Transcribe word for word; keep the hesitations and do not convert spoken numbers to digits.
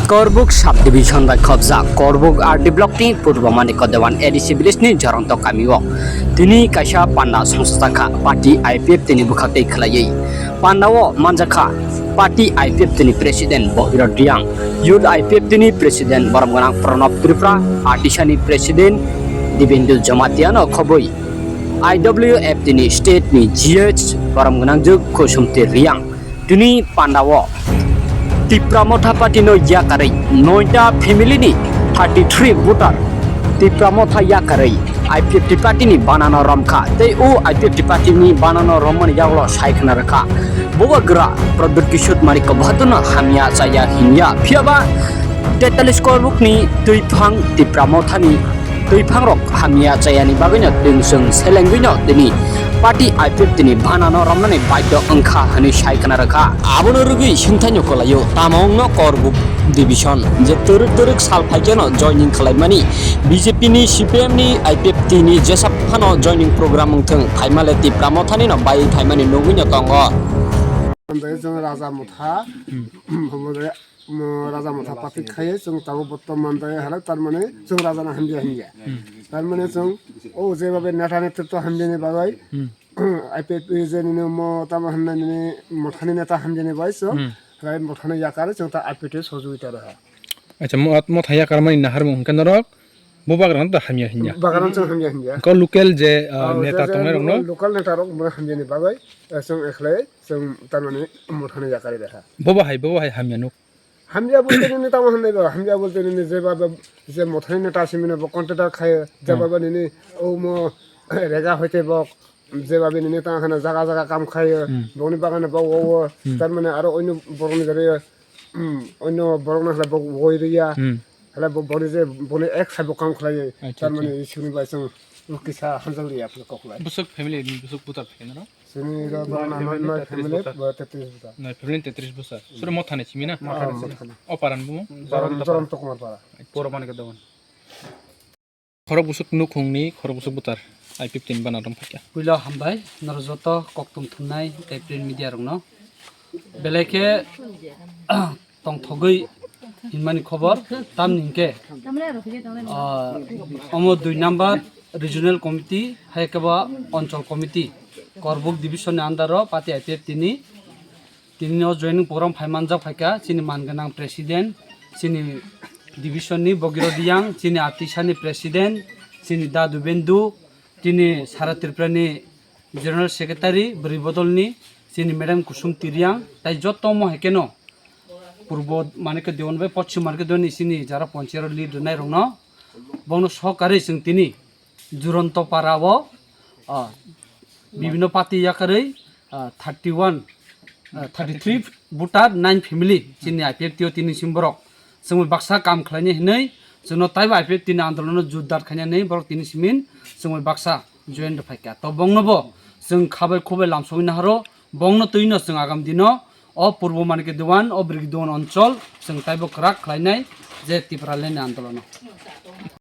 Korbuk subdivision bai khobjak Korbuk R D block ni Purbo Manikya Dewan A D C village ni Joronto kami o tini kaisa panda songsa kha party I P F T ni bwkhak tei khwlaiwi. Panda o manjakha party I P F T ni president Bhagirath Reang, youth I P F T ni president borom gwnang Pranab Tripura, artisani president Dibendu Jamatia no khobwi I W F T ni state ni G H borom gwnang jwk Kusumti Reang. Tini panda o Tipra Motha party no yakarwi noita family ni thirty three voter Tipra Motha yakarwi I P F T party ni banano romkha tei o I P F T party ni banano rommani yagulo sai khna rwkha. Bubagra Pradyut Kishore Manikya Bahadur no hamya chaya hinya, phiyaba tetalis korbuk ni twiphang Tipra Motha ni twiphang rok hamya chayani bagwino twing chwng selengwino tini party I P F T ni banano romnani baidhyo wngkha hwnwi sai khna rwkha. Abono rwgwi sinthaino kwlaio tamo wngno Korbuk division je twrwk twrwk sal phaikeno joining khwlaimani B J P ni C P M ni I P F T ni jesa phano joining program wngthwng phaimale Tipra Mothani no bai phaimani nugwino tongo. Raja Motha, Mo Raja Motha patik khai chwng tabuk bottoman dai halai, tar mane chwng raja no hamya hamya. Tar mane chwng o je babe neta netrito hamya ni bagwi, I P F T je nini mo tamo hamya nini mothani neta hamya ni bagwi chwng halai mothani yakar chwng ta I P F T sojogita rwha. Acha, mo, motha yakar mani nahar mung hwnkhe norok bubagra no da hamya hinya. Bubagra no chwng hamya hinya. Ko local je, ah, neta tongnai rok no? Local neta rok mo hamya ni bagwi, eh, chwng ekhlai chwng tar mane mothani yakar rwha. Bobo hai, bobo hai hamya nuk. Hamya bolte nini tamo hwnwi ba, hamya bolte nini je ba, ba, je mothani neta simi no bo contractor khayo, je ba, ba nini omo rega hoite bo, je ba, ba nini tamo hwnwi jaga jaga kam khayo, boni bagano bo o, o, tar mane aro oino borokni jare, oino borokno khlai bo woi riya, khlai bo boni je boni ek sabo kam khlai, tar mane isukni bai chwng kisa hanjak liya kok lai. Busuk family ni busuk putar thikena ro? Chini ro borokno noi noi family bo tetris bwsa. Noi family tetris bwsa. Suro mothani simi na? Mothani simi. O paran bumo? Jorom, Jorom Tokumar para. Puro mani ke dawan. Khorok busuk nukhungni, khorok busuk butar. I P F T ni bana dong phakya. Puila hambai, noro joto koktum thumnai tei print media rokno. Belai khe tongthogwi hinmani khobor, tamni hinkhe, ah, omo dui number regional committee, hai khe bo onchol committee, Korbuk division ni under o party I P F T ni tini o joining program phai manjak phaikha, chini man gwnang president, chini division ni Bhagirath Reang, chini Atisa ni president, chini Dadu Bendu, tini Sara Tripura ni general secretary, bwrwi bodol ni, chini madam Kusumti Reang, tai joto mo hai kheno Purbo Manikya Dewan bai Poschim Manikya Dewan ni sini jara ponchero lead rwnai rokno, bono sohkarwi chwng tini Juronto para o, ah, bibhinno party yakarwi, ah, thirty one, ah, thirty three voter, nine family chini I P F T o tini sim borok chwngwi baksa kam khlainai hinwi chwngno taibo I P F T ni andolono jotdar khainani borok tini simin chwngwi baksa join rw phaikha. To bongno bo chwng khabai khubai lamsogwi naharo, bongno twino chwng agam dino o Purbo Manikya Dewan, o Brigi Dewan onchol chwng taibo kwrak khlainai je Tipraland ni andolono.